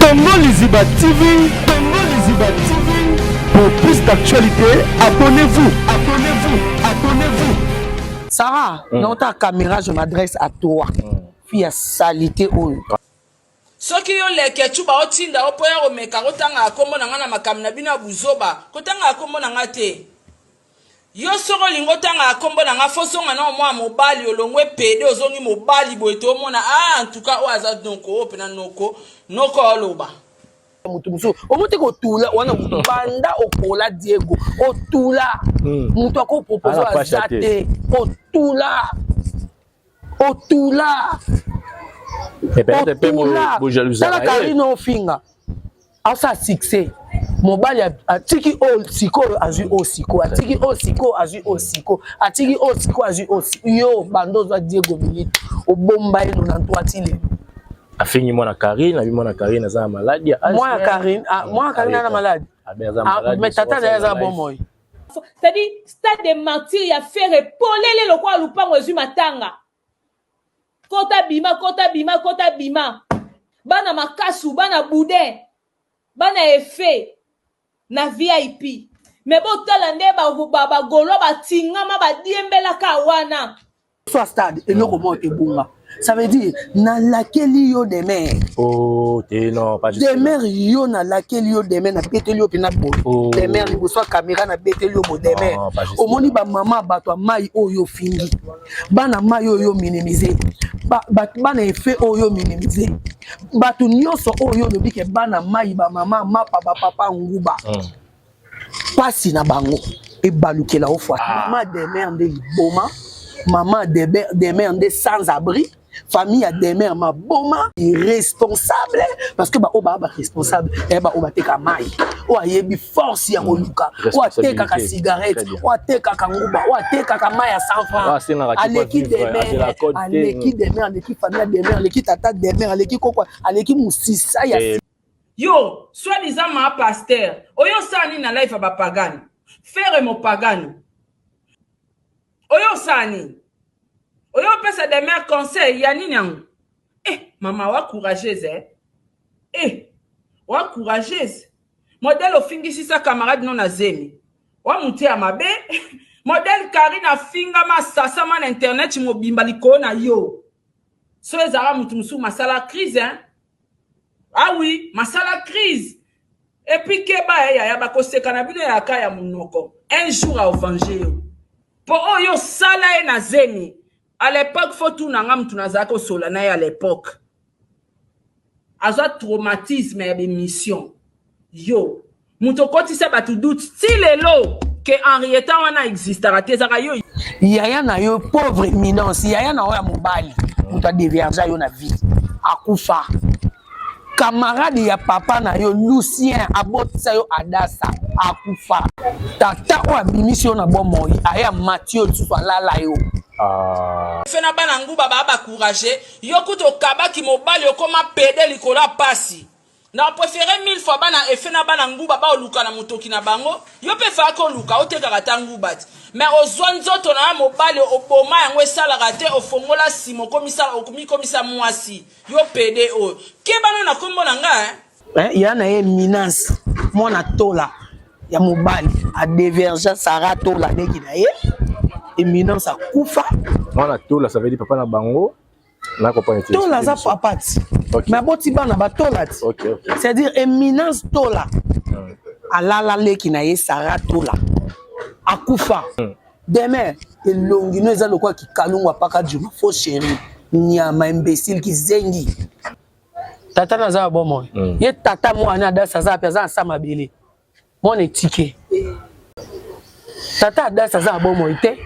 Congo Liziba TV, Congo Liziba TV. Pour plus d'actualités, abonnez-vous, abonnez-vous, abonnez-vous. Sarah, mm. dans ta caméra, je m'adresse à toi. Mm. Fille à salité oyo. Soki yo leketchou baotinda yo mpo ya komeka kotangaka kombo na nga na makambo na bino ya buzoba, kotangaka kombo na nga te. Yo soki olingi otangaka kombo na nga fo zonga nao mwana mobali olongwe pede ozongi mobali boye tomona ah en tout cas oyo aza noko oyo pena noko noko oloba. Moto mosusu omoti kotula wana banda okola Diego otula hmm. moto akopropose aza te otula otula otula tala Karine ofinga asala succès mobali atiki oyo sikoyo azwi oyo sikoyo atiki oyo sikoyo azwi oyo sikoyo atiki oyo sikoyo azwi oyo yo banda ozwa Diego Milito obomba ye 93 ti lelo afingi mwana Karine abi mwana Karine aza na maladi mwana Karine ah, mwana Karine aza na maladi ah, mais tata na ye aza bomoi C'est-à-dire stade de martyr ya Ferre polele lokola lupango ezwi matanga. Kota bima, kota bima, kota bima. Bana makasu, bana boudin, bana effet na VIP. Mais botala nde ba ba, ba gaulois batingama badiembelaka wana. Soit stade eloko moko te ebunga ça veut dire nalakeli yo demer oh, te non pas demer yo nalakeli yo demer nabeteli yo mpena boye oh. demer liboso ya kamera nabeteli yo boye demer oh, omoni bamama bato ya mai oyo ofingi bana mai oyo minimise bana efe oyo minimise bato nyonso oyo olobi ke bana mai bamama mapa bapapa nguba mm. Pasi na bango ebalukela yo fois. Ah. Mama Demer nde liboma, mama Demer nde sans abri, famille ya Demer maboma irresponsable parce que ba oyo ba ba responsable eh ba oyo bateka mai oyo ayebi force ya koluka oyo atekaka cigarette oyo atekaka nguba oyo atekaka mai ya 100 francs aleki Demer aleki Demer aleki famille ya Demer aleki tata Demer aleki koko aleki musisa ya eh. Yo soit disant ma pasteur oyo osala nini na life ya ba pagano ferre mopagano oyo osala nini oyo opesa demeure conseil ya nini yango eh mama wa courageuse eh eh wa courageuse modèle ofingisisa camarade no na zemi wa mutu ya mabe modèle Karine afingama asasama na internet mobimba likolo na yo so ezalaka mutu mosusu masala crise hein Ah oui, masala crise. Et puis keba eh, yaya bakoseka na bino ya ka ya munoko. Un jour a venger yo. Po oyo sala ye na zemi. À l'époque faut tout nanga mutu nazalaki kosola na ye à l'époque. Azwa traumatisme ya bemission. Yo mutu okotisa batu doute ti lelo ke Henrietta wana existaka te ezaka yo. Yaya na yo pauvre eminence yaya na yo ya mobali mutu a deviergea yo na vie akufa camarade ya papa na yo Lucien abotisa yo Adasa akufa tata oyo abimisi yo na bomoi aye amati yo lisusu alala yo ah. Fe na bana nguba ba ba courage yo kutu okabaki mobali okoma pede likolo ya pasi Na prefere mille fois bana efe na bana nguba ba oluka na mutoki na bango yo pe fayaki oluka otekaka ata nguba te mais ozua nzoto na ya mobali oboma yango esalaka te ofongola sima okomisa omikomisa muasi yo pede oyo keba no na kombo na nga hein. Eh, ya na ye eminence mwana tola ya mobali a devergea Sarah tola leki na ye eminence akufa mwana tola ça veut dire papa na bango tola aza papa ti mais aboti bana batola ti c'est à dire éminence tola hmm. alala leki na ye sara tola akufa hmm. demain elongi no eza lokola kikalungu apaka juma faux chéri nyama imbécile kizengi tata naza ya bomoi hmm. ye tata mwana adasi aza ape aza na sa mabele mwana etike tata adasi aza na bomoi te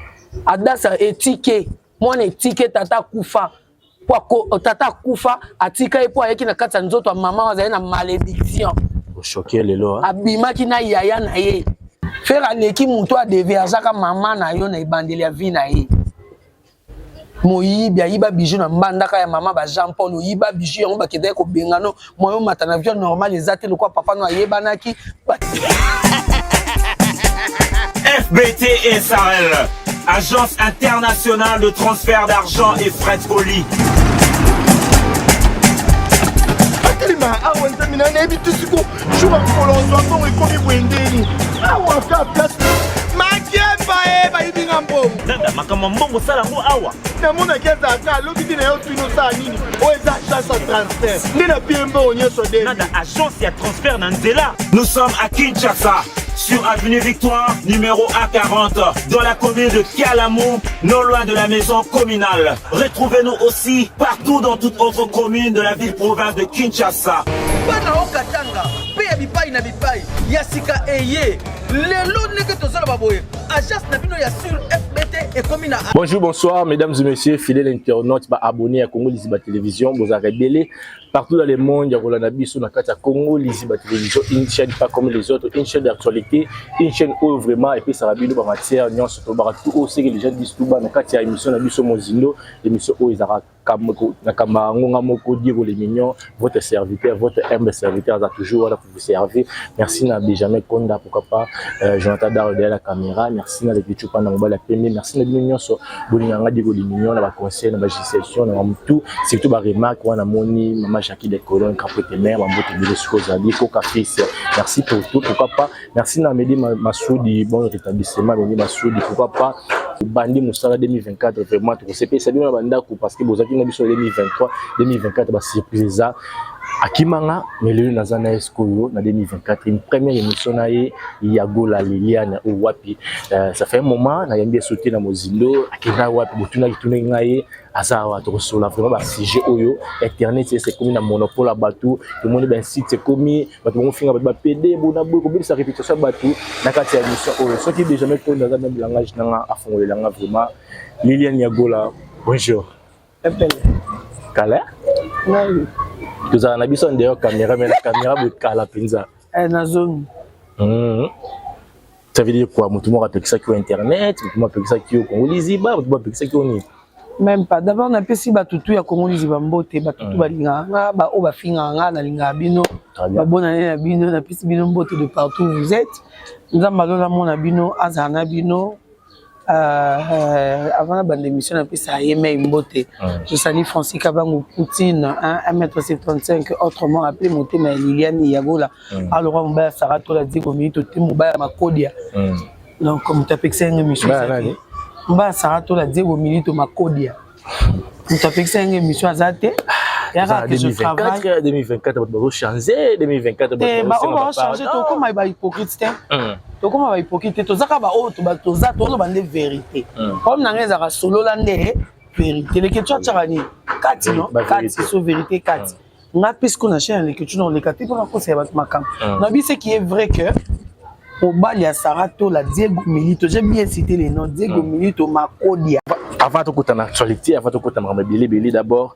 adasa etike mwana etike tata akufa po tata akufa atika ye mpo ayaki na kati ya nzoto ya mama azali na malédiction ochoke lelo abimaki na yaya na ye fere aleki moto adevergeaka mama na yo na ebandeli ya vie na ye moyibi ayiba bijou na mbandaka ya mama ba Jean Paul oyiba bijou yango bakendaki kobenga no moyen omata na avion normal eza te lokola papa no ayebanaki FBT SARL, agence internationale de transfert d'argent et frais de colis. atelema awa nzambe. Nzambe na nayebi te siko jour ya mokolo ozwa mbongo ekomi boye ndeni awa ka place makiemba e bayibi nga mbongo. Nada, makambo ya mbongo osala yango awa. Namonaki azalaka alobi te na yo tuni osala nini oyo eza agence ya transfert nde napie mbongo nyonso de. Nada, agence ya transfert na nzela. Nous sommes à Kinshasa, sur avenue Victoire, numéro A40, dans la commune de Kalamu, non loin de la maison communale. Retrouvez-nous aussi partout dans toute autre commune de la ville-province de Kinshasa. Bana o Katanga mpe ya bipai na bipai ya sika eye lelo ndenge tozoloba boye agence na bino ya sur FBT ekomi na. Bonjour, bonsoir, mesdames et messieurs, fidèles internautes, ba abonnés à Congo Liziba Télévision, bozalaka ebele partout dans le monde, ya kolanda biso na kati ya Congo Liziba Télévision, une chaîne pas comme les autres, une chaîne d'actualité, une chaîne oyo vraiment epesaka bino ba matière nyonso, tolobaka tout oyo ce que les gens disent tout bas na kati ya émission na biso Mozindo, émission oyo ezalaka na kamba yango nga moko Diego le Mignon, votre serviteur, votre humble serviteur aza toujours wana pour vous servir. Merci na Benjamin Konda, pourquoi pas Jonathan Daro derrière la caméra, merci na Lekichu Panda mobali ya pembe, merci na bino nyonso bolinga nga Diego le Mignon na ba conseil, na ba suggestion, na mutu, surtout ba remarque wana moni mama Jackie de Colonne Capote mère bambote bino siko ozali Koka fils, merci pour tout, pourquoi pas merci na Medi Masudi, bon rétablissement Medi Masudi, pourquoi pas bandi mosala 2024 vraiment tokosepelisa bino na bandako parce que bozalaki na biso 2023 2024 ba surprise eza akimanga mais lelo naza na ye sikoyo na 2024 une première émission na ye ya Gola Liliane oyo wapi ça fait un moment nayambi esote na mozindo akenda wapi botunaki tunaki ngai ye aza awa tokosola vraiment ba sujet oyo internet ese ekomi na monopole ya bato tomoni ba site ekomi bato bangofinga bato ba PD bona boye kobebisa réputation ya bato na kati ya émission oyo soki Benjamin Konda aza même langage nanga afongolelanga vraiment. Liliane Yagola, bonjour. Epele. Kala? Ngai. Tozala na biso en dehors caméra mais la caméra boye kala mpenza. Na zone. Ça veut dire quoi? Moto moko apekisaki yo internet, moto moko apekisaki yo Congo Liziba, moto moko apekisaki yo nini? Même pas. D'abord napesi bato tu ya Congo Liziba mbote, bato tu balingaka nga, ba oyo bafingaka nga, nalingaka bino. Très bien. Babonane na bino, napesi bino mbote de partout où vous êtes. Nzambe alola mona bino, azala na bino. Avant la bande d'émission, napesi ye mei mbote. Je salue Francis Kabango Poutine, hein, 1m75, autrement appelé Motema ya Liliane Yagola. Alors, mobaya Sarah Tola Diego Minito, te mobaya Makodia. Donc, moto apekisa yango émission. Baya nani? Mobaya Sarah Tola Diego Milito Makodia. Moto apekisa yango émission aza te. Yaka que je travaille. 2024, 2024, bato bazochanger, 2024, bato Eh, ba oyo bazosenga baochange ba tokóma bahypocrite te. Tokóma bahypocrite te, tozaka baoyo toza toloba nde vérité. Problème na ngai ezalaka solola nde vérité. Leketu atiaka nini kati no Ba kati vérité. so vérité kati nga puisque na chaîne ya Leketu na oleka te mpona kosala bato makambo na biso qui est vrai que mobali ya Sarah Tola Diego Milito, j'ai bien cité les noms, Diego Milito Makodia. Avant tokota na actualité, avant tokota makambo ebele ebele, d'abord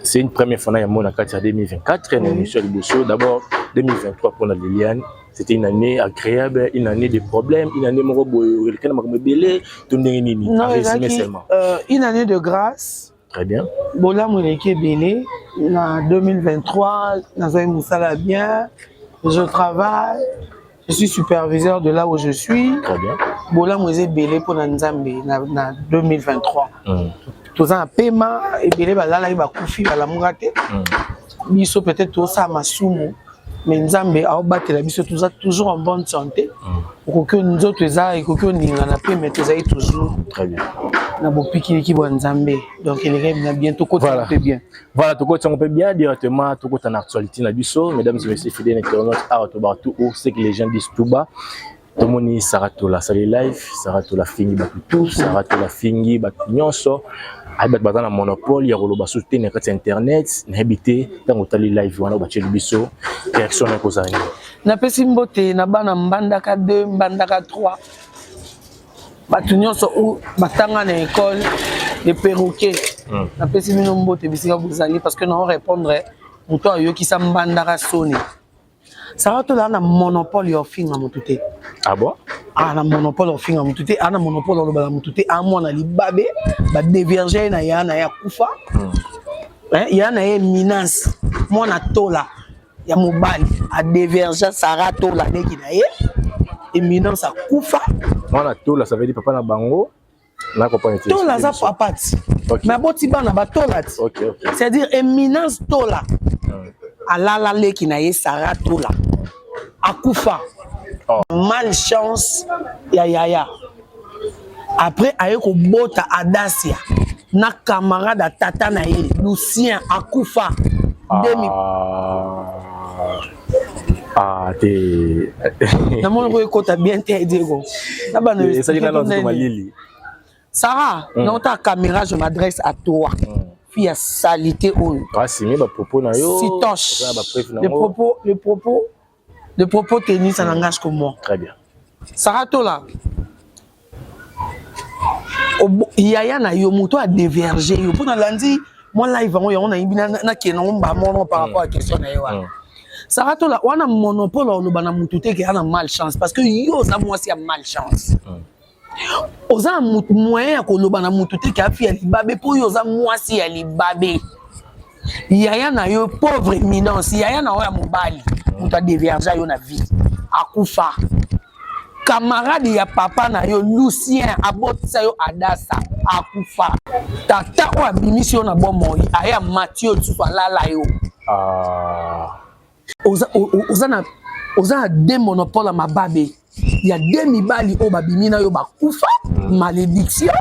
c'est une première fois na yango na kati ya 2024 na émission ya liboso. D'abord 2023 mpona Liliane, c'était une année agréable, une année de problèmes, une année moko boye oleka na makambo ebele to ndenge nini? Non, En résumé ezalaki seulement. Une année de grâce. Très bien. Bolamu eleki ebele na 2023, nazwaki mosala bien, je travaille, je suis superviseur de là où je suis. Très bien. Bolamu eza ebele mpona Nzambe na 2023. Toza na pema ebele balalaki bakufi balamuka te. Biso peut-être tosala masumu mais Nzambe aobatela biso, toza toujours en bonne santé. Okoki nzoto eza ekoki oningana mpe mais tozali toujours Très bien. na bopikiliki bwa Nzambe, donc elekaki na bien, tokota mpe bien. Voilà, tokoti yango mpe bien directement, tokota na actualité na biso, mesdames et messieurs, fidèles internautes, awa tobaka tout haut ce que les gens disent tout bas. Tomoni Sarah Tola asali live, Sarah Tola afingi bato tout, Sarah Tola afingi bato nyonso, ayebi bato baza na monopole ya koloba susu te na kati ya internet. Nayebi te ntango otali live wana batieli biso, réaction na ekozala nini? Napesi mbote na bana Mbandaka 2, Mbandaka 3, bato nyonso oyo batanga na école de perroquet. Napesi bino mbote bisika bozali parce que nao répondre moto ayokisa Mbandaka soni. Sara Tola na monopole ya ofinga motu te. Ah bon? Ah, na monopole ofinga motu te, ana monopole oloba na motu te. Amwana libabe badévierge ye na ya na ye akufa. Ya na ye éminence mwana Tola ya mobali adévierge Sara Tola leki na ye éminence akufa. Mwana Tola, ça veut dire papa na bango na comprendre te. Tola aza papa ti. Mais aboti bana batola ti. Ok. C'est-à-dire éminence Tola. Alala leki na ye Sarah Tola. Akufa. Oh. Malchance ya yaya. Après aye kobota Adasia na camarade ya tata na ye Lucien akufa. Ah. Demi Ah, te. Namoni ko ekota bien te Diego. Na bana esali kana nzoto malili. Sarah, dans ta caméra, je m'adresse à toi. Fille ya salité oyo. Assumer ba propos na yo. Sitoche. Ba preuve na Le propos, le propos, le propos tenu, ça n'engage que moi. Très bien. Sarah Tola. Yaya na yo moto a déverger yo pona landi moi live yango yango nayebi nakende yango mbamono par rapport à question na ye wana. Sarah Tola wana monopole oloba na mutu te ke ana malchance parce que yo oza mwasi ya malchance. Oza na moyen ya koloba na mutu te ke afi ya libabe mpo oyo oza mwasi ya libabe. Yaya na yo pauvre éminence, yaya na yo ya mobali moto adeviergea yo na vie akufa. Camarade ya papa na yo Lucien abotisa yo Adasa akufa. Tata oyo abimisi yo na bomoi aye amati yo lisusu alala yo. Ah. Oza, oza na oza na deux monopole ya mababe ya deux mibali oyo babimi na yo bakufa malédiction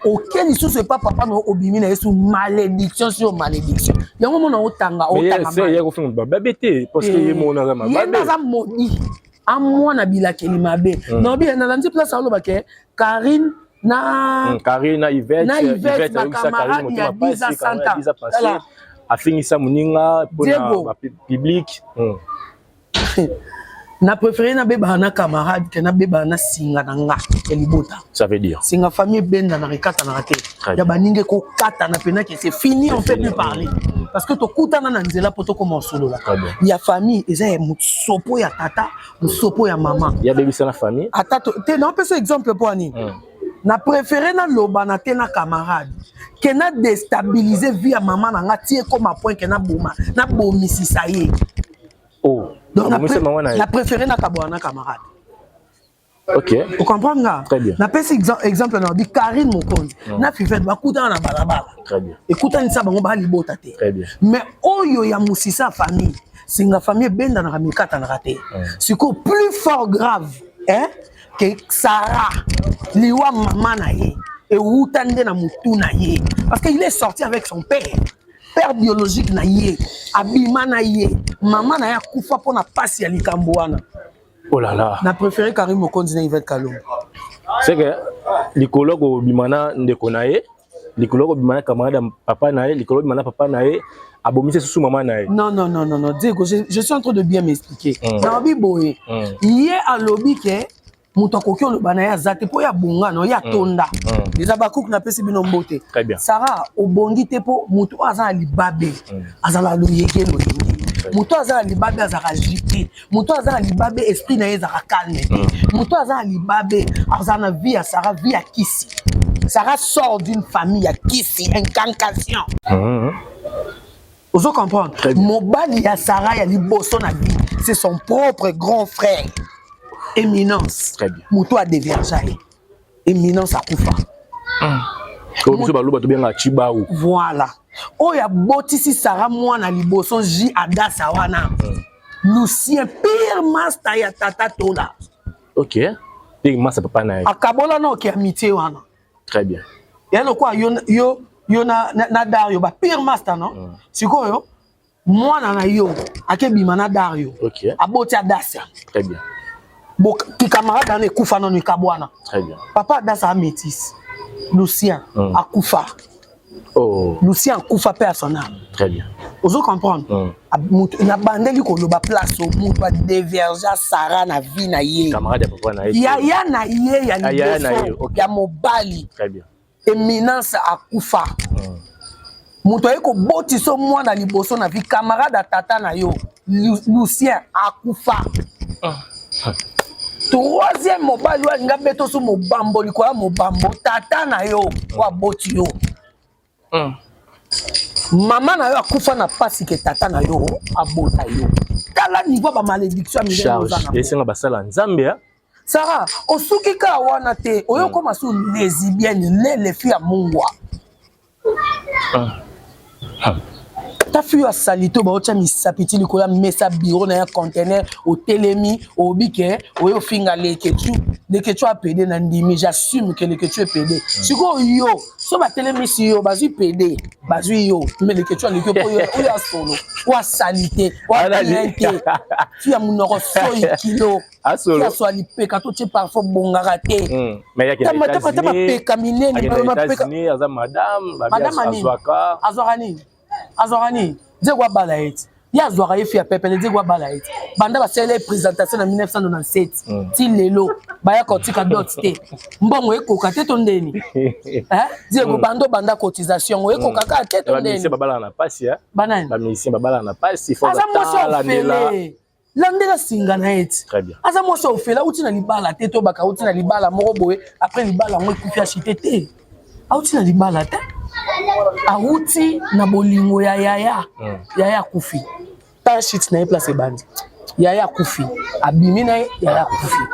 oke lisusu epa papa na yo obimi na ye su malédiction sur malédiction yango mona otanga otanga ye kofinga mababe te parce que ye mona aza mababe ye nde aza maudit amwana bilakeli mabe naobi nalandi place aloba ke Karine na Karine na Yvette na Yvette ba camarade ya 10 ans 100 ans afingisa moninga mpona ba public. Na préféré nabebaka na camarade ke nabebaka na singa na nga ya libota. Ça veut dire singa famille ebendanaka ekatanaka te ya baninga ekokatana mpena ke c'est fini, on peut plus parler parce que tokutana na nzela mpo tokoma osolola. Ya famille eza ya mosopo ya tata, mosopo ya mama. Ya bebisa na famille. Ata te napesa exemple mpo ya nini. Na préféré nalobana te na camarade ke na déstabiliser vie ya mama na nga ti ekoma point ke naboma nabomisisa ye. Oh. Donc na préféré nakabwana na camarade. Ok. Ocomprendre nga? Très bien. Napesi exemple na bi Karine Mokonzi na Fivette bakutana na balabala. Très bien. Ekutanisa bango balibota te. Très bien. Mais oyo ya mosisa famille, singa famille ebendanaka mikatanaka te. Sikoyo plus fort grave hein, ke Sarah liwa mama na ye ewuta nde na mutu na ye parce que il est sorti avec son père. Père biologique na ye abima na ye, mama na ye akufa mpona pasi ya likambo wana. Oh là là. Na préféré Karine Mokonzi na Yvette Kalombo. C'est que likolo kobima na ndeko na ye, likolo kobima na camarade ya papa na ye, likolo kobima na papa na ye, abomisi susu mama na ye. Non, non, non, non, non. Diego, je suis en train de bien m'expliquer. Nalobi boye. Ye alobi ke moto akoki oloba na ye aza te mpo ye abonga na ye atonda. Eza bakuku napesi bino mbote. Très bien. Sarah obongi te mpo moto oyo aza na libabe azala loyeke loyenge. Moto aza na libabe azalaka agité. Moto aza na libabe esprit na ye ezalaka calme te. Moto aza na libabe azala na vie ya Sarah, vie ya kisi. Sarah sort d'une famille ya kisi, incantation. Ozo comprendre? Mobali ya Sarah ya liboso na vie, c'est son propre grand frère. Éminence. Très bien. Moto a déviergea ye. Éminence akufa. Oyo biso baloba tobenga Chibau. Voilà. Oyo abotisi Sarah mwana liboso J Adasa wana. Lucien pire master ya tata Tola. Ok. Pire master papa na ye. Akabola na oke amitié wana. Très bien. Ya lokwa yo yo yo na na, na Dario ba pire master non? Sikoyo mwana na yo akebima na Dario. Ok. Aboti Adasa. Très bien. Bo ki camarade wana ekufa nano ekabwana. Très bien. Papa Adasa a métis. Lucien akufa. Oh. Lucien akufa pe à son âme. Très bien. Ozo comprendre? Na bandeli koloba place au mutu a déviergea Sarah na vie na ye. Camarade ya papa na ye. Yaya na ye ya Ah, yaya na ye, liboso ok. ya mobali. Très bien. Éminence akufa. Moto aye kobotisa mwana liboso na vie camarade ya tata na yo Lucien akufa. Troisième mobali oyo alinga beto so mobambo likolo ya mobambo tata na yo oyo aboti yo. Mama na yo akufa na pasi ke tata na yo abota yo. Tala niveau ba malédiction ya minene oza Charge. na. Esenga basala Nzambe ya. Sarah, osuki ka wana te, oyo koma su lesbienne, lele fille ya mungwa. Ta fille ya salite baotya misapi ti likolo ya mesa bureau na ya conteneur otelemi obi ke oye ofinga leketu leketu apede na ndimi j'assume que leketu epede mm. sikoyo yo so batelemisi yo bazwi pede bazwi yo me leketu aleki yo po oyo ya solo oyo asalite oyo abien te fi ya monoko soyi kilo aswa lipeka to tie parfois bongaka te hmm. ata mapeka minene azwaka nini azwaka nini Diego abala ye ti ye azwaka ye fi ya pepele Diego abala ye ti banda basalela ye présentation na 1997 hmm. ti lelo baya kotika dot te mbongo ekoka te to ndeni Diego hmm. banda obanda cotisation ngo ekoka kaka te to ndeni banani aza mwasi ofele landela singa na ye ti aza mwasi ya ofele auti na libala te to baka auti na libala moko boye après libala yango ekufi ashite te auti na libala te auti na bolingo ya yaya hmm. yaya akufi ta shit na ye place ebandi yaya akufi abimi na ye yaya akufi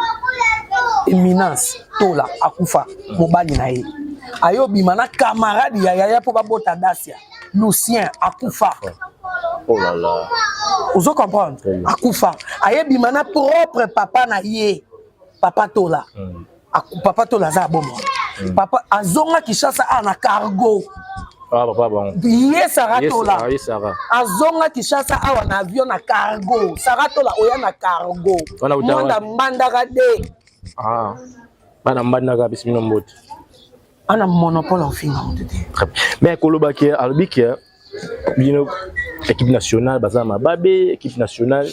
eminence tola akufa hmm. mobali na ye aye obima na camarade ya yaya mpo babota dasia Lucien akufa. Oh là là. Ozo comprendre? Oui. Akufa. Aye bima na propre papa na ye. Papa Tola. Mm. Aku, papa Tola aza bomo. Mm. Papa azonga Kinshasa a na cargo. Ah papa bon. Ye Sarah Tola. Yes, Sarah. Azonga Kinshasa awa na avion na cargo. Sarah Tola oya na cargo. Mwanda mbandaka de. Ah. Bana mbandaka bismillah mbote. Ana monopole ofinga moto te. Mais koloba ke alobi ke bino équipe nationale baza na mababe, équipe nationale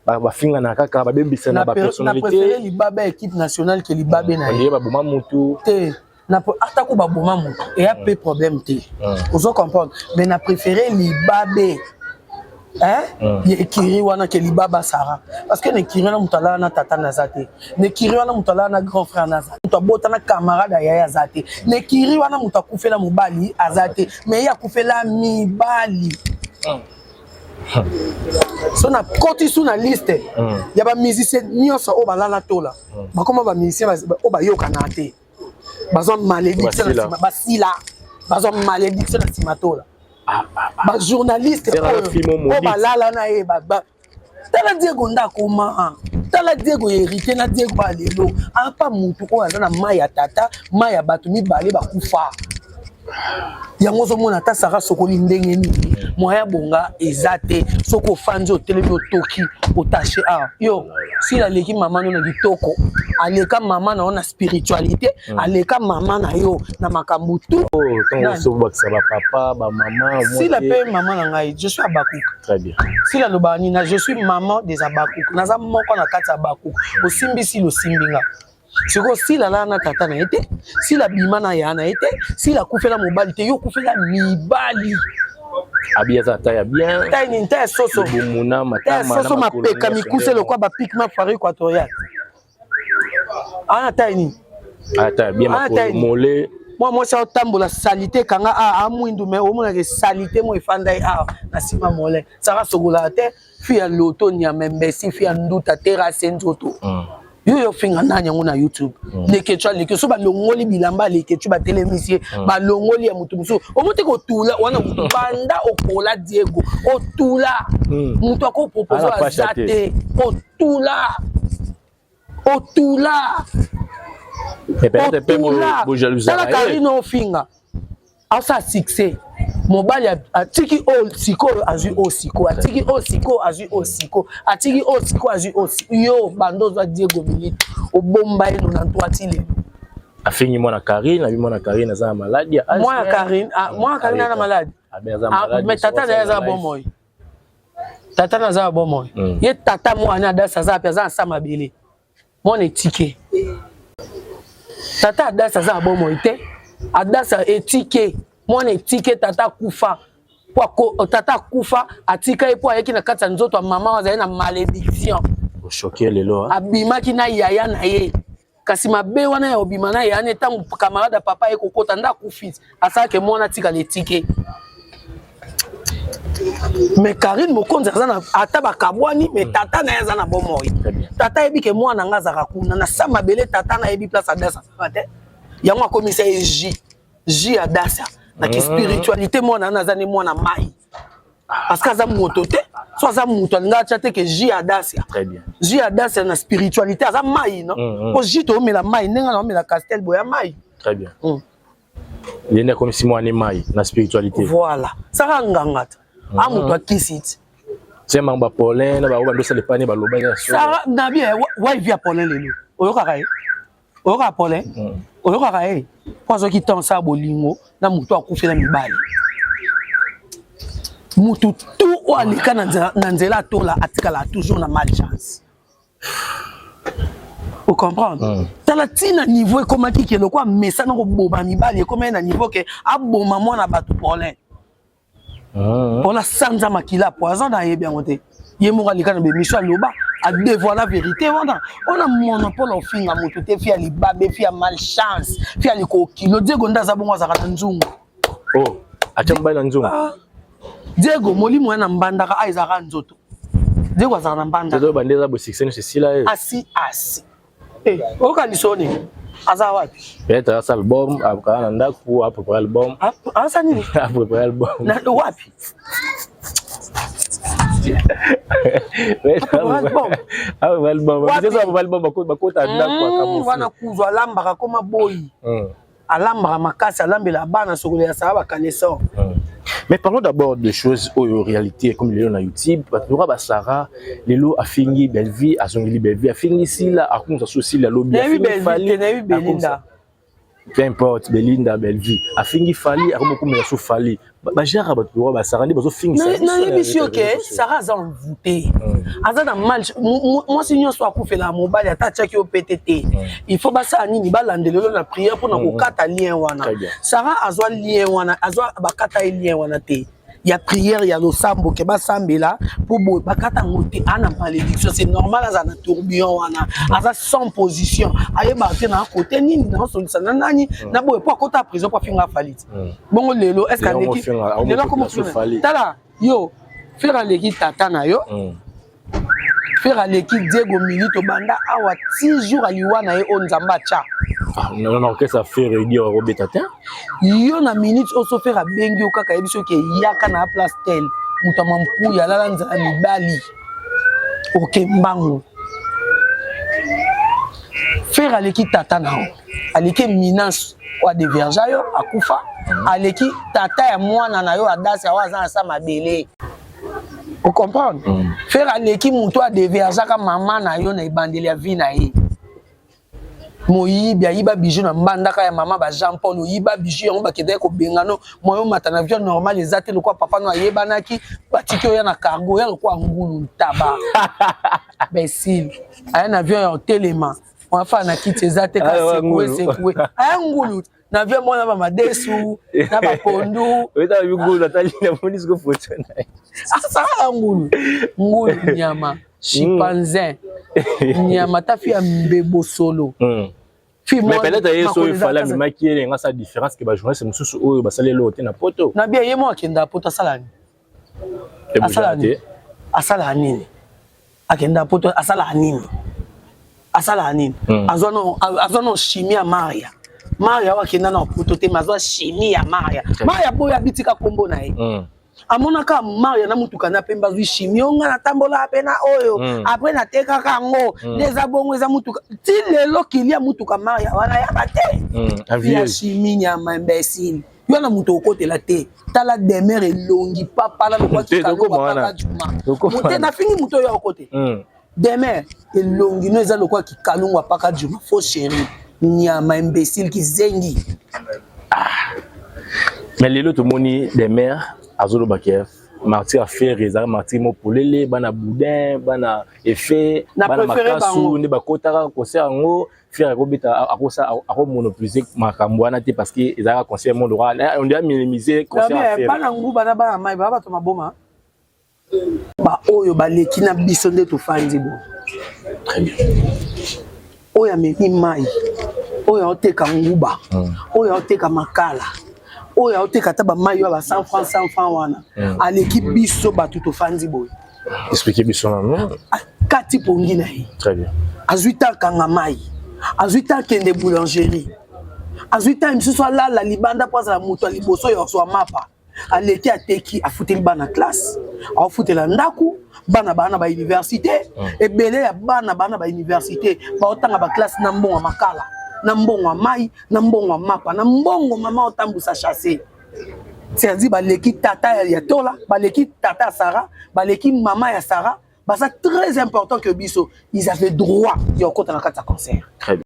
bafingana kaka babembisana ba personnalité. Na préféré libabe ya équipe nationale ke libabe na ye. Baboma mutu. Te. Na atako baboma mutu eya pe problème te. Ozo comprendre mais na préféré libabe hein mm. ye ekiri wana ke libaba Sarah parce que na ekiri wana moto alala na tata naza te na ekiri wana moto alala na grand frère naza moto abota na camarade ya yaya aza te na ekiri wana moto akufela mobali aza te mais ye akufela mibali mm. so nakoti su na liste mm. ya bamusicien nyonso oyo balala tola mm. bakoma bamusicien oyo bayokanaka te bazwa malédiction na nsima basila bazwa malédiction na nsima tola ah, ah, ah. bajournaliste oyo balala na ye tala diego nde akoma tala diego hérité na diego ya lelo apa motu oyo aza na mai ya tata mai ya bato mibale bakufa yango ozomona ata sara sokoli ndenge nini moyen ya bonga eza te soki ofandi otelemi otoki otashe awa yo sila aleki mama no na kitoko aleka mama na yo na spiritualité mm. aleka mama na yo na makambo tu oh, bapapa bamama sila mpe mama na ngai je suis abakuk très bien sila alobaka nini na je suis maman des abakuk naza moko na kati ya abakuk osimbi sila osimbi nga sikoyo sila alala na tata na ye te sila abima na ya na ye te sila akufela mobali te yo okufela mibali abi aza ata ya bien tai nini tai ya soso tai ya soso mapeka mikuse lokwa bapikma foire équatorial ana tai nini ata ya bien makolo mole mwa mwasi aotambola salite ekanga awa amwindu me omonaka salite mo efanda ye awa na nsima mole saka sokolaka te Fille ya loto nyama imbecile fille ya nduta terrasse nzoto. Mm. Yo yo finga nani yango na YouTube. Mm. Leketchu aleki so balongoli bilamba leketchu batelemisi ye mm. balongoli ya moto mosusu omoti kotula wana moto banda okola Diego otula mm. moto akopropose aza te otula otula otula tala Karine ofinga asa succès mobali atiki oyo sikoyo azwi oyo sikoyo atiki oyo sikoyo azwi oyo sikoyo atiki oyo sikoyo azwi oyo sikoyo yo banda ozwa Diego Milito obomba ye 93 ti lelo afingi mwana Karine abi mwana Karine aza na maladi mwana Karine ah, mwana Karine aza na maladi ah, mais tata na ye aza na bomoi tata na aza na bomoi hmm. ye tata mwana adasi aza wapi aza na sa mabele mwana etike tata adasi aza na bomoi te adasi etike mwana etike tata akufa po tata akufa atika ye mpo ayaki na kati ya nzoto ya mama azali na malédiction oshoke lelo abimaki na yaya na ye kasi mabe wana ya obima na ye ane ntango camarade ya papa ye kokota nde akufi asalaka mwana atikala etike mais Karine Mokonzi aza na ata bakabwani mais tata na ye aza na bomoi tata ayebi ke mwana nga azalaka kuna na sa mabele tata na yebi place adasa azalaka te yango akomisa ye j j adasa na ki spiritualité mwana wana aza ne mwana mai. Parce que aza moto te, so aza moto alinga atya te ke jus adasia. Très bien. Jus adasia na spiritualité aza mai non? Po jus toomela mai ndenge naomela castel boya mai. Très bien. Ye nde akomisi mwana mai na spiritualité. Voilà. Saka nganga te. A moto akisi ti. Se mango ba Paulin na bango bandosala epani baloba eza solo. Sara na bien wa vie ya Paulin lelo. Oyokaka ye? Oyokaka Paulin? Oyokaka ye? Po azwaki temps sa bolingo na moto akufela mibali. Moto tout oyo aleka na nzela atola atikala toujours na malchance. O comprendre? Tala ntina niveau ekomaki ke lokwa mesana koboma mibali ekomaki na niveau ke aboma mwana bato Paulin. Mpona sanza makila poison nayebi yango te. Ye moko aleka na bemission aloba adevoila vérité wana wana monopole ofinga motu te fi ya libabe fi ya malchance fi ya likokilo. Diego nde aza bongo azalaka na nzungu. Oh, atya mobali na nzungu. Ah. Diego molimo ya na mbandaka a ezalaka nzoto. Diego azalaka na mbandaka. Diego bande eza bo succès nyonso esila ye. Asi asi. Eh, oyoka lisolo nini? Aza wapi? Peut-être asa album, akala na ndako, a préparer album. Asa nini? A préparer album. Na wapi? Wana kuzu alambaka koma boyi. Alambaka makasi, alambela bana sokolo ya sala ba caleçon. Mais parlons d'abord de choses oyo réalité comme lelo na YouTube, bato loka ba Sarah lelo afingi Bellevue, azongeli Bellevue, afingi Sila, akumisa so Sila lobi, afingi Fally, Belinda. Peu importe Belinda, Bellevue, afingi Fally, akomokumela so Fally. Ba genre bato loka ba Sarah nde bazofingisa. Nayebi yo ke Sarah aza envoûté. Aza na mal mwasi nyonso akufela mobali ata atiaki yo pete te. Il faut basala nini balandela yo na prière mpona kokata lien wana. Sarah azwa lien wana, azwa bakata ye lien wana te. Ya prière ya losambo ke basambela po boye bakata yango te ana malédiction, c'est normal aza na tourbillon wana, aza sans position, ayebaka te na kote nini na osolisa na nani na boye po akota prison po afinga Fally. Bongo lelo est-ce aleki lelo akoma tala yo Ferre aleki tata na yo. Ferre aleki Diego Milito banda awa ti jour aliwa na ye oyo Nzambe atya. Na orchestre Ferre edi akobeta te. Yo na minute oyo so Ferre abengi yo kaka yebi soki eyaka na place tel moto ya mampuya alala nzala mibali oke mbangu. Ferre aleki tata na yo, aleki eminence oyo adeverja yo akufa, aleki tata ya mwana na yo adasi awa aza na sa mabele. O comprendre? Ferre aleki moto adeverjaka mama na yo na ebandeli ya vie na ye. Moyibi ayiba bijou na mbandaka ya mama ba Jean Paul, oyiba bijou yango bakendaki kobengano moyo mata na avion normal eza te lokola papa no ayebanaki batiki oya na cargo ya lokola ngulu ntaba. Besile aya na avion ya otelema wafa na kiti eza te ka sekue sekue aya ngulu na avion mona ba madesu na ba pondu. Oyeta ngulu atali na moni siko photo na ye. Asala ngulu ngulu nyama chimpanzé nyama ta fi ya mbebo solo. Mais peut-être ye so efala amemaki ye nga sa différence ke ba journaliste mosusu oyo basali eloko te na poto. Na bien ye mo akenda poto asala nini? Asala nini? Asala nini? Akenda poto asala nini? Asala nini? Azwa no azwa no chimie ya Maria. Maria oyo akenda na poto te mais azwa chimie ya Maria. Maria boyo abitika kombo na ye. Amonaka Maria na mutuka na pembe azwi chimie oyo nga natambola pe na oyo après natekaka yango nde eza bongo eza mutuka ti lelo kilia mutuka Maria wana yaba te. Ya chimie nyama imbécile. Yo na moto okotela te. Tala demeure elongi papa na lokwa kikaluka papa juma. Mote nafingi moto oyo okote. Demeure elongi no eza lokwa kikalungwa paka juma faux chéri nyama imbécile kizengi. Mais lelo tomoni demeure azoloba ke martyr affaire ezalaka martyr mo polele bana boudin bana effet bana makasu nde bakotaka concert yango Ferre akobeta akosa akomonopoliser makambo wana te parce que ezalaka concert monde roi on doit minimiser concert ya Ferre. Bana nguba na bana mai ba bato maboma ba oyo baleki na biso nde tofandi bo. Très bien. Oyo amemi mai, oyo aoteka nguba, oyo aoteka makala, oyo aoteka ata ba mai oyo ba 100 francs 100 francs wana aleki biso bato tofandi boye. Expliquez biso nanu. Kati pongi na ye. Très bien. Azwi ta kanga mai, azwi ta kende boulangerie, azwi ta misusu alala libanda po azala moto ya liboso ya kozwa mapa. Aleki, ateki, afuteli bana classe, aofutela ndako, bana baa na bauniversité. Ebele ya bana baa na bauniversité, baotanga baclasse na mbongo ya makala, na mbongo ya mai, na mbongo ya mapa, na mbongo mama otambusa chasse. C'est-à-dire baleki tata ya Tola, baleki tata ya Sara, baleki mama ya Sara. Baza très important que biso. Ils avaient droit ya kokota na kati ya concert.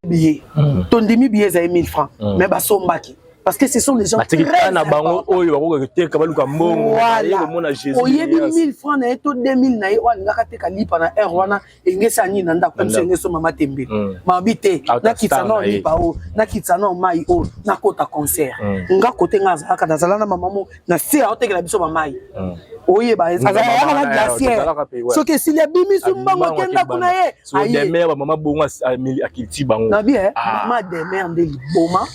Billet, tondimi billet ezali 1000 francs, mais basombaki parce que ce sont des gens très na bango oyo bakoka koteka, baluka mbongo. Komona Jésus, oyebi 1000 francs na ye to 2000 na ye oyo alingaka teka lipa na heure wana, engesi nini na ndako biso, engesi mama tembe mabi te. Nakitisa na lipa oyo, nakitisa na mai oyo, nakota concert. Nga kote nga azalaka, nazala na mama mo na se, aotekela biso bamai. Oyeba azalaka na glacière, soki esili abimisu mbongo, akenda kuna ye. Mama bongo akilti bango. Nabi mama Demer nde liboma,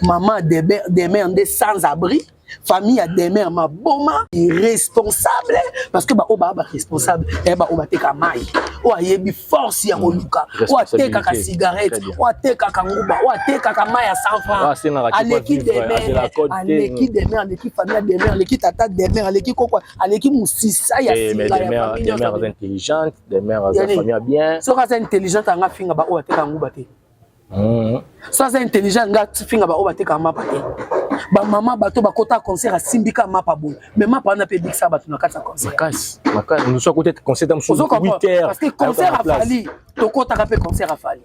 mama Demer nde sans abri, famille ya Demer maboma, irresponsable, parce que baoyo baa baresponsable eya baoyo bateka mai, oyo ayebi force ya koluka, oyo atekaka cigarette, oyo atekaka nguba, oyo atekaka mai ya 100 francs. Aleki Demer, aleki Demer, aleki famille ya Demer, aleki tata Demer, aleki koko, aleki mosisa ya singa ya famille. Intelligente, Demer aza famille bien. Soki aza intelligente, anga finga baoyo ateka nguba te. So aza intelligent, nga finga baoyo batekaka mapa te. Bamama bato bakota concert, asimbika mapa boye, mais mapa wana mpe ebikisa bato na kati ya concert. Makasi, makasi. Mosusu akota concert mosusu 8 heures. Parce que concert ya Fally, tokotaka mpe concert ya Fally,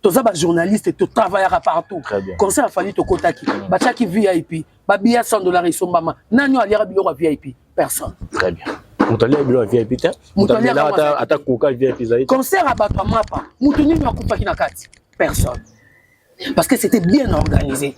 toza bajournaliste, totravaillaka partout. Concert ya Fally tokotaki, batiaki VIP, babiya 100 $ esombama. Nani oyo aliaka biloko ya VIP? Personne. Très bien, moto aliaka biloko ya VIP te. Moto aliaka ata koka VIP ezali. Concert ya bato ya mapa, moto nini akufaki na kati? Personne, parce que c'était bien organisé.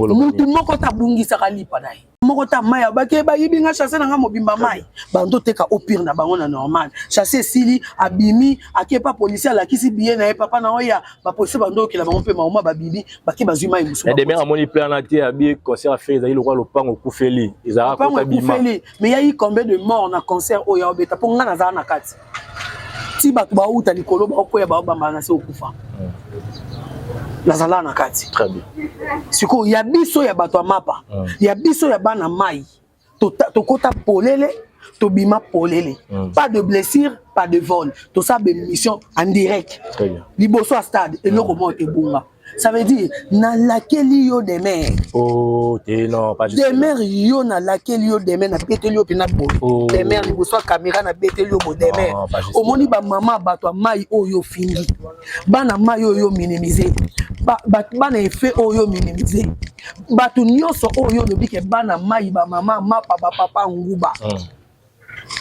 Mutu moko ta abungisaka lipa na ye moko ta mai, abaki bayibi nga chasse na nga mobimba. Mai bando teka au pire na bango na normal. Chasse esili, abimi, ake pa policier, alakisi billet na ye, papa na oya bapolicier bando okela bango mpe maoma, babimi, bake bazwi mai mosusu. Demer amoni plan na te, abi concert affaire ezali lokola lopango ekufeli, ezalaka kota bima. Mais ya eu combien de morts na concert oyo aobeta? Mpo nga nazala na kati, ti bato bauta likolo, baokwea, baobambana na se, okufa. Nazala na kati. Sikoyo ya biso ya bato ya mapa, ya biso ya bana mai, tokota polele, tobima polele, pas de blessure, pas de vol. Tosala bémission en direct liboso ya stade, eloko moko tebunga. Ça veut dire nalakeli yo Demer. Oh, te, non, pas Demer, yo nalakeli yo Demer, nabeteli yo mpena boye. Oh. Demer, liboso ya caméra nabeteli yo boye Demer. Omoni bamama bato ya mai oyo ofingi, bana mai oyo minimize, bana efe oyo minimize, bato nyonso oyo olobi ke bana mai, bamama mapa, bapapa nguba,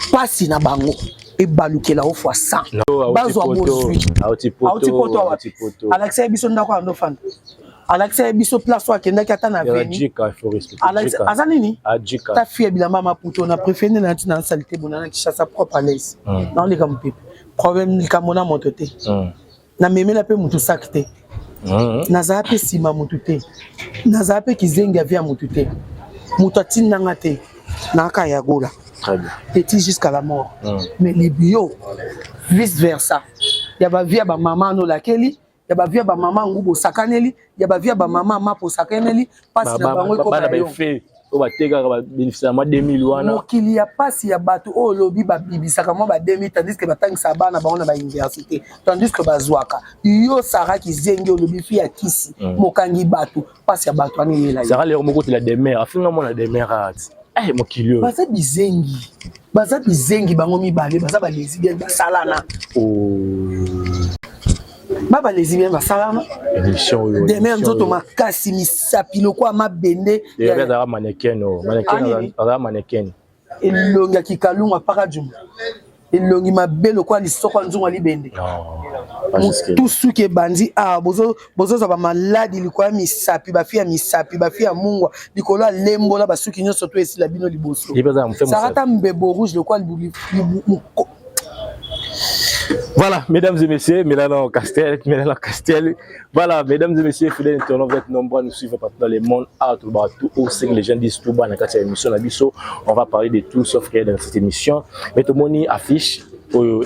mpasi na bango ebalukela o fois 100, bazwa bozwi. Auti poto awa, alakisa ye biso ndako ando fanda, alakisa ye biso place oyo akendaki ata na veni. Aza nini? Ta fille ya bilamba maputo na préféré nde na ntina nasali te bona na Kinshasa propre, à l'aise, naoleka mopepe, problème likambo na moto te, namemela mpe motu sak te, nazala mpe nsima motu te, nazala mpe kizengi ya vie ya motu te, moto atindanga te, naka ya gola petit jusqu'à la mort. Mais libio vice versa ya bavie ya bamama anolakeli, ya bavie ya bamama ngubu osakaneli, ya bavie ya bamama mapa osakaneli, mpasi na bango ekoma yo. Oyo batekaka babénéficiaka mwa 2000 wana. Mokili ya mpasi ya bato oyo olobi babibisaka mwa ba 2000, tandis que batangisaka bana bango na bauniversité, tandis que bazwaka. Yo Sara kizengi, olobi fi ya kisi, mokangi bato, mpasi ya bato wana eyela. Sara lero moko tela Demer, afinga mwana Demer ati eh mokili oyo. Baza bizengi, baza bizengi bango mibale, baza balesbienne, basalana. Ba balesbienne basalana. Émission oyo. Demer nzoto makasi, misapi lokola mabende. Azalaka mannequin, o mannequin, azalaka mannequin. Elongi ya kikalungu apaka juma, elongi mabe lokola lisoko ya nzungu ya libende, motu suki ebandi awa, bozozwa bamaladi likolo ya misapi, bafi ya misapi, bafi ya mungwa likolo ya lembola, basuki nyonso to esila bino liboso. Sarata mbebo rouge lokola. Voilà, mesdames et messieurs, Mélanie Castel, Mélanie Castel. Voilà, mesdames et messieurs, fidèles internautes, vous êtes nombreux à nous suivre partout dans le monde. À tout, tout au 5 les gens disent tout bas dans cette émission, la biso. On va parler de tout sauf rien dans cette émission. Mais tout le monde affiche au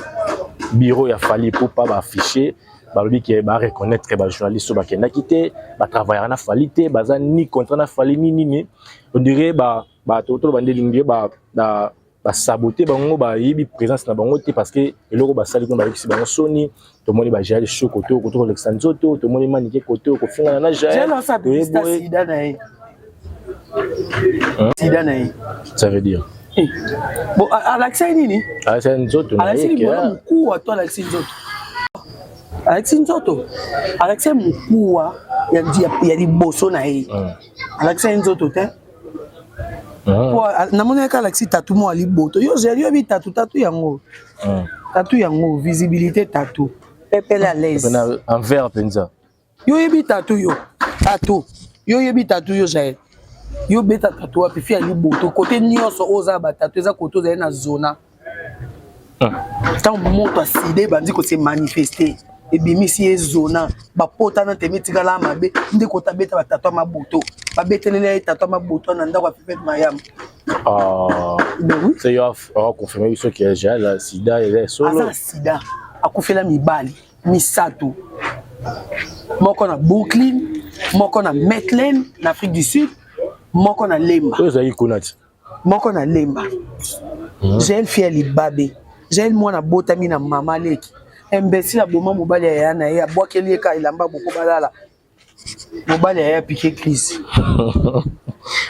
bureau, il a fallu pour pas afficher. Balobi ke ba reconnaître ba journaliste oyo bakendaki te, batravaillaka na Fally te, baza ni contrat na Fally ni nini. On dirait ba Bato toloba nde lingi ba ba basabote bango, bayebi présence na bango te, parce que eloko basali kuna bayebisi bango soni. Tomoni ba Jael Show kote oyo kote kolekisa nzoto, tomoni Manike kote oyo kofingana na Jael. Sida na ye, sida na ye. Ça veut dire? Eh. Bon, alakisa ye nini? Alakisa nzoto na ye. Alakisi libolo mokuwa to alakisi nzoto? Alakisi nzoto, alakisa ye mokuwa ya liboso na ye. Alakisa ye nzoto te. Po namonaki alakisi tatu moko ya liboto. Yo ozali yoyebi tatu, tatu yango, tatu yango visibilité, tatu pepele à l'aise. Envers mpenza. Yo oyebi tatu, yo tatu, yo oyebi tatu, yo Jael, yo beta tatu wapi? Fi ya liboto kote nyonso oyo oza batatu eza kote ozali na zona. Ntango moto asida ebandi kose manifester, ebimisi ye zona, bapotana teme etikala mabe nde kota beta batatu ya maboto, babeteleli ye tatu ya maboto na ndako ya Fifete Mayama. Ah, c'est yo aconfirme biso ke Jael sida eza solo. Aza na sida, akufela mibali misato, moko na Brooklyn, moko na Maitland na Afrique du Sud, moko na Lemba. Oyo ezalaki kuna ti? Moko na Lemba. Jael fi ya libabe, Jael mwana abotami na mama leki imbécile, aboma mobali ya yaya na ye, abwakeli ye ka elamba boko balala, mobali ya ye apike crise.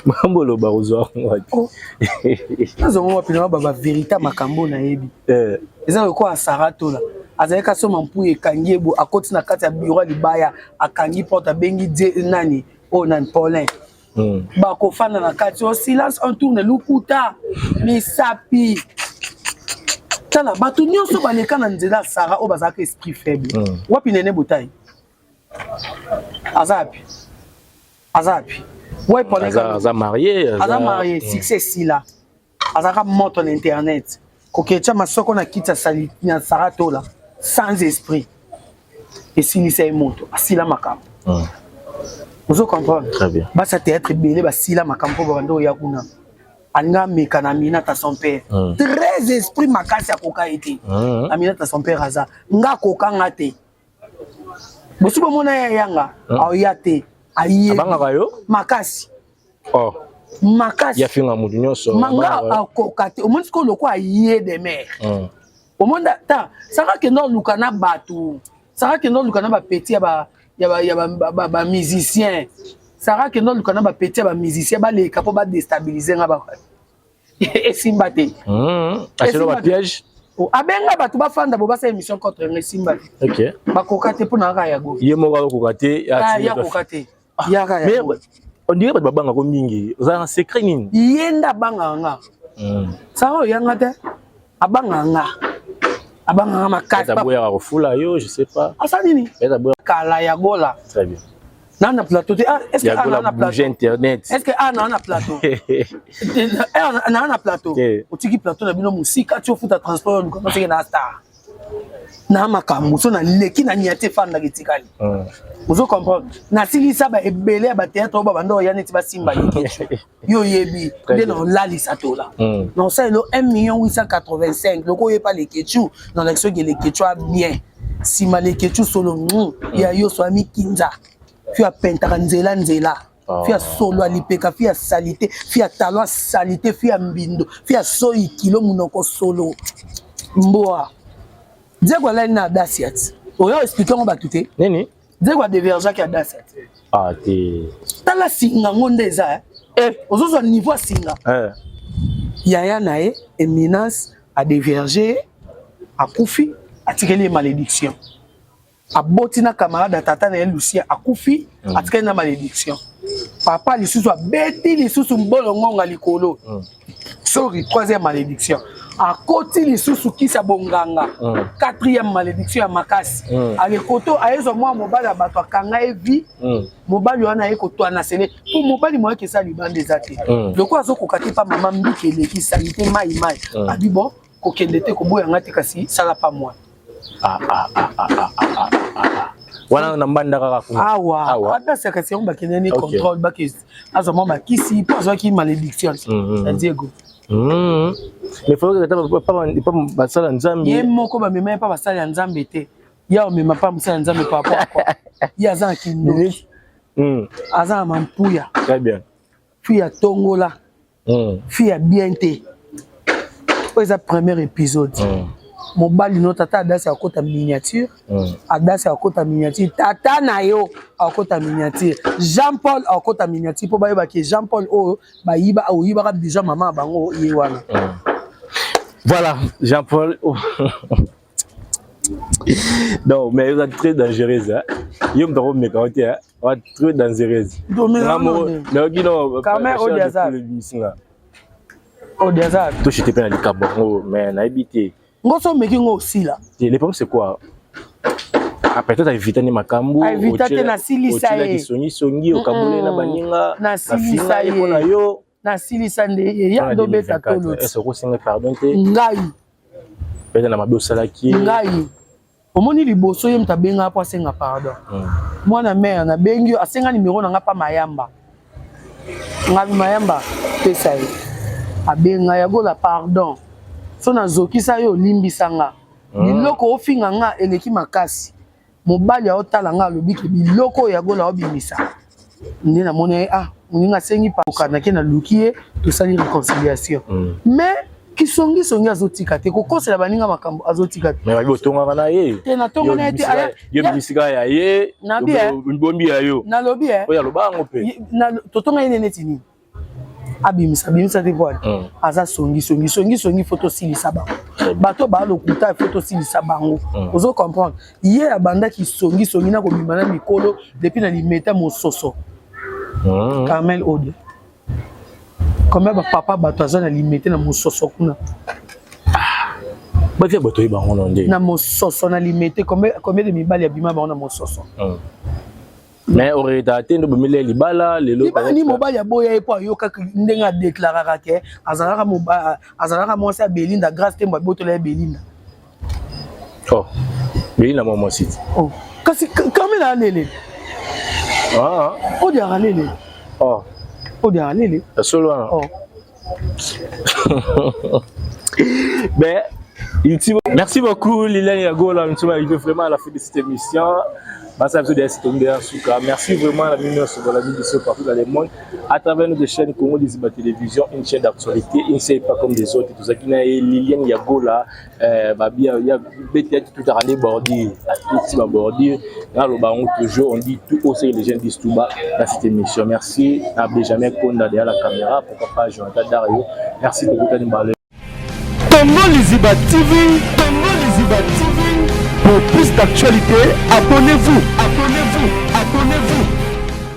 Makambo oloba kozwa yango wapi? Oh. Nazongo wapi na ba bavérité, makambo nayebi. Eza lokola Sara Tola azalaki asoma mpuya, ekangi ye bo, akoti na kati ya bureau ya libaya, akangi porte, abengi die nani oyo, nani, Paulin. Bakofanda na kati o silence on tourne, lukuta misapi. Tala bato nyonso baleka na nzela ya Sara oyo bazalaka esprit faible. Wapi Nene Botai? Aza wapi? Aza wapi? Wapi Paulin? Aza marié. Aza marié, succès esila, azalaka moto na internet, koketia masoko na kiti ya na Sara Tola sans esprit, esilisa ye moto, asila makambo. Ozo comprendre? Très bien. Basi ya théâtre ebele basila makambo mpo babanda oya kuna, alinga ameka na Aminata son père. Très esprit makasi, akoka ye te. Aminata son père aza nga akokanga te, bosi bomona ye ayanga, aoya te, aye. Abangaka yo? Makasi. Oh. Makasi. Ya finga motu nyonso. Manga akoka te. Omoni sikoyo lokwa aye de mer, omoni ta Saka kende oluka na bato, Saka kende oluka na bapeti ya ba ya ba ya ba bamusicien, Sara kende oluka na bapeti ya bamusicien baleka mpo badéstabiliser nga, ba esimba te. Aselo bapiège. Oh, abenga bato bafanda bo basala émission contre nga, esimba te. Bakoka te mpo na kaka yago. Ye moko akokoka te. Ya koka te, yaka. Mais on dirait bato babangako mingi, ozala na secret nini? Ye nde abangaka nga. Sara oyanga te, abangaka nga, abangaka makasi. Aboyaka kofula yo, je sais pas. Asa nini? Peut-être aboyaka. Kala ya gola. Très bien. Na na plateau te. Ah, est-ce que Yagola ah, na na bouger plateau internet. Est-ce que ah, na na plateau? Eh, na na plateau. Otiki plateau na bino mosika ti ofuta transport, oluka noseke na star na makambo so naleki na nia te, efandaka etikali. Ozo comprendre? Nasilisa ba ebele ya bathéâtre oyo babanda oya neti basimba leke yo oyebi nde na olalisa tola na osalelo 1 million 885 loko oyepa lekechu na olakisa soki lekechu a bien nsima lekechu solo ya yo so amikinza fi apentaka nzela nzela, fi ya solo ya lipeka, fi ya salite, fi ya talo ya salite, fi ya mbindo, fi ya soyi kilo monoko solo mbwa. Diego alali na Adasiat, oyo explique yango bato te. Nini? Diego adéviergeaki Adasiat. Ah te. Tala singa ngo nde eza, eh. Ozozwa niveau ya singa. Yaya na ye Éminence adévierge, akufi, atikeli ye malédiction. Aboti na camarade ya tata na ye Lucien, akufi, atikali na malédiction. Papa lisusu abeti lisusu mbolongonga likolo. Sorry, troisième malédiction, akoti lisusu kisi ya bonganga. Quatrième malédiction ya makasi. Alekoto ayezwa mwa mobali ya bato, akanga ye vie. Mobali wana aye kotwana sele mpo mobali moyaki eza libanda eza te. Lokola azokoka te, mpa mama mbiki eleki sali te, mai mai. Abi bon, kokende te, koboyanga te, kasi sala pa mwana. Ah, ah, ah, ah, ah, ah, ah, ah. Wana na mbanda kaka kuna? Awa. Awa. Adasi kasi yango bakendeni contrôle, bake azwa mwa bakisi mpo azwaki malédiction ya Diego. Mais faut que pa basala Nzambe. Ye moko bamema ye mpa basali ya Nzambe te, ya omema mpa mosali ya Nzambe par rapport à quoi? Ye aza na kindoki, aza na mampuya. Très bien. Fi ya tongola. Fille ya bien te. Oyo eza premier épisode. Mobali no tata Adasi akota miniature. Adasi akota miniature. Tata na yo akota miniature. Jean Paul akota miniature po bayeba ke Jean Paul oyo bayiba oyibaka bijou mama bango ye wana. Voilà, Jean-Paul. Non, mais eza très dangereuse. Hein? Yo moto akomeka yo te, hein? Oza très dangereuse. Nayoki no Carmen Odiaza. Odiaza. Toshite mpe na likambo yango, mais nayebi te. Ngoso omeki ngo osila. Le problème c'est quoi? Ah, peut-être aevita nde makambo aevita te nasilisa ye songisongi okaboli na baninga nasilisa ye mpo na yo nasilisa nde ye ya ndobeta tolo ese okosenga pardon te ngai peut-être na mabe osalaki ngai omoni liboso ye moto abengaka mpo asenga pardon mwana mare nabengi yo asenga nimero na nga mpa mayamba ngabi mayamba pesa ye abenga ya gola pardon so nazokisa yo olimbisa nga biloko ofinga nga eleki makasi mobali aotala nga alobi ke biloko oyo ya gola obimisa nde namoni ye ah moninga asengi pakanake naluki ye tosali réconciliation mais kisongisongi azotika te kokosela baninga makambo azotika te mais babi otongaka na ye te natonga na ye te yo bimisika ya ye nabi bombi ya yo nalobi oyo aloba yango mpe totonga ye neti nini abimisa abimisa te poani aza songi songi songi songi fo tosilisa bango bato baa lokuta fo tosilisa bango ozo comprendre ye abandaki songi songi na kobima na mikolo depuis na limeta mososo Carmel Ode combien bapapa bato aza na limete na mososo kuna batia bato oyebi bango na nde na mososo na limete combien de mibali abima bango na mososo Mais oretaka te nde obomeli ya libala lelo libala ni mobali aboya ye mpo ayokaki ndenge adeklaraka ke azalaka azalaka mwasi ya Belinda Grâce Tembo abotola ye Belinda oh Belinda mwa mwasi te oh kasi Carmel alele ah odiaka alele oh odiaka alele ya solo wana oh Ben, merci beaucoup Liliane Yagola, nous sommes arrivés vraiment à la fin de cette émission. Merci vraiment à la la partout dans le monde, à travers notre chaîne Congo Liziba Télévision, une chaîne d'actualité, une chaîne pas comme les autres. Tout ça qui Liliane Yagola, babia ya beti tout à les bordure, à tout ma bordure. Là, le baron toujours, on dit tout haut, c'est les gens disent tout bas dans cette émission. Merci à Benjamin Konda derrière la caméra, pourquoi pas Jonathan Dario. Merci de vous tenir Congo Liziba TV, Congo Liziba TV. Pour plus d'actualités, abonnez-vous, abonnez-vous, abonnez-vous.